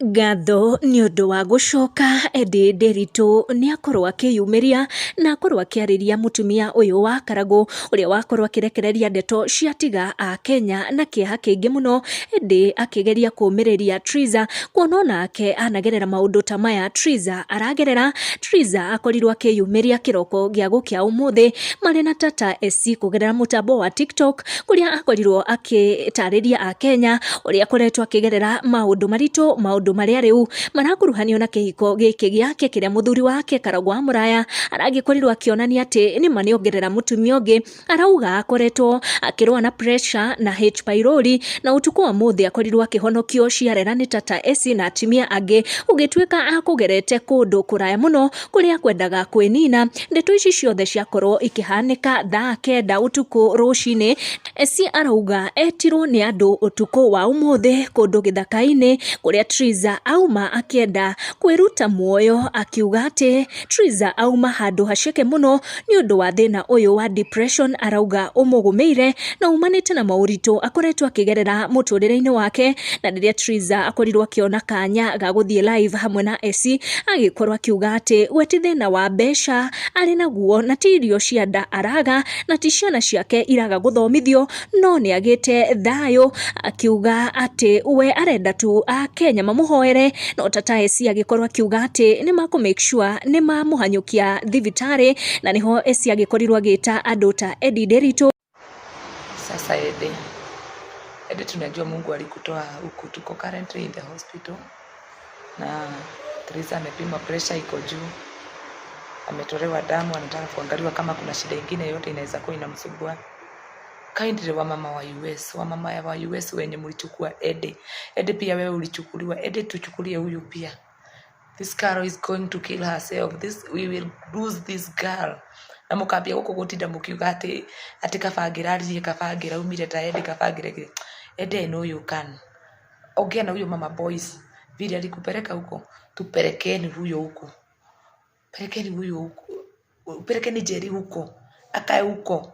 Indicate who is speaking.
Speaker 1: Ngatho nĩ ũndũ wa gũcoka Eddie Nderitu nĩ akorwo akĩyumĩria na akorwo akĩarĩria mũtumia ũyũ wa Karagũ ũrĩa wakorwo akĩrekereria ndeto cia tiga a Kenya na kĩeha kĩingĩ mũno, ĩndĩ akĩgeria kũmĩrĩria Triza kuona onake anagerera maũndũ ta maya Triza aragerera. Triza akorirwo akĩyumĩria kĩroko gĩa gũkĩa ũmũthĩ marĩ na Tata SC kũgerera mũtambo wa TikTok kũrĩa akorirwo akĩtarĩria Akenya ũrĩa akoretwo akĩgerera maũndũ maritũ, maũndũ marĩa rĩu marakuruhanio na kĩhiko gĩkĩ gĩake kĩrĩa mũthuri wake Karagũ wa Mũraya aragĩkorirwo akĩonania atĩ nĩma nĩongerera mũtumia ũngĩ. Arauga akoretwo akĩrũa na pressure na H pylori na ũtukũ wa mũthĩ akorirwo akĩhonokio ciarera nĩ Tata Esi na atumia angĩ gũgĩtuĩka akũgerete kũndũ kũraya mũno kũrĩa kwendaga kwĩnina. Ndeto ici ciothe ciakorwo ikĩhanĩka thaa 9 ũtukũ rũcinĩ. Esi arauga etirwo nĩ andũ ũtukũ wa ũmũthĩ kũndũ gĩthaka-inĩ kũrĩa Triza auma akĩenda kwĩruta muoyo, akiuga atĩ Triza auma handũ haceke mũno nĩ ũndũ wa thĩna ũyũ wa depression arauga ũmũgũmĩire na umanĩte na maũritũ akoretwo akĩgerera mũtũrĩre-inĩ wake. Na rĩrĩa Triza akorirwo akĩona kanya ga gũthiĩ live hamwe na Esi, agĩkorwo akiuga atĩ we ti thĩna wa mbeca arĩ naguo na ti irio cia nda araga na ti ciana ciake iraga gũthomithio, no nĩ agĩte thayũ, akiuga atĩ we arenda tu Akenya mamũhoere. No Tata Esi agĩkorwo akiuga atĩ nĩ makũ make sure nĩ mamũhanyũkia thibitarĩ, na nĩho Esi agĩkorirwo agĩta andũ ta Eddie Nderitu.
Speaker 2: Sasa Ede, Ede tunajua Mungu alikutoa huku, tuko currently in the hospital na Teresa amepimwa pressure iko juu, ametolewa damu, anataka kuangaliwa kama kuna shida ingine yote inaweza kuwa inamsumbua. Kindly wamama wa US, wamama wa US wenye mlichukua Ede, Ede pia wewe ulichukuliwa, Ede tuchukulie huyu pia. This girl is going to kill herself. This we will lose this girl. Na mukambia guku gutinda mukiuga ati ati kaba ngĩraririe, kaba ngĩraumire ta Ede, kaba ngĩrekire. Ede, I know you can. Ongea na huyo mama boys vile alikupeleka huko, tupelekeni huyo huko, pelekeni huyo huko, pelekeni Jerry huko, akae huko.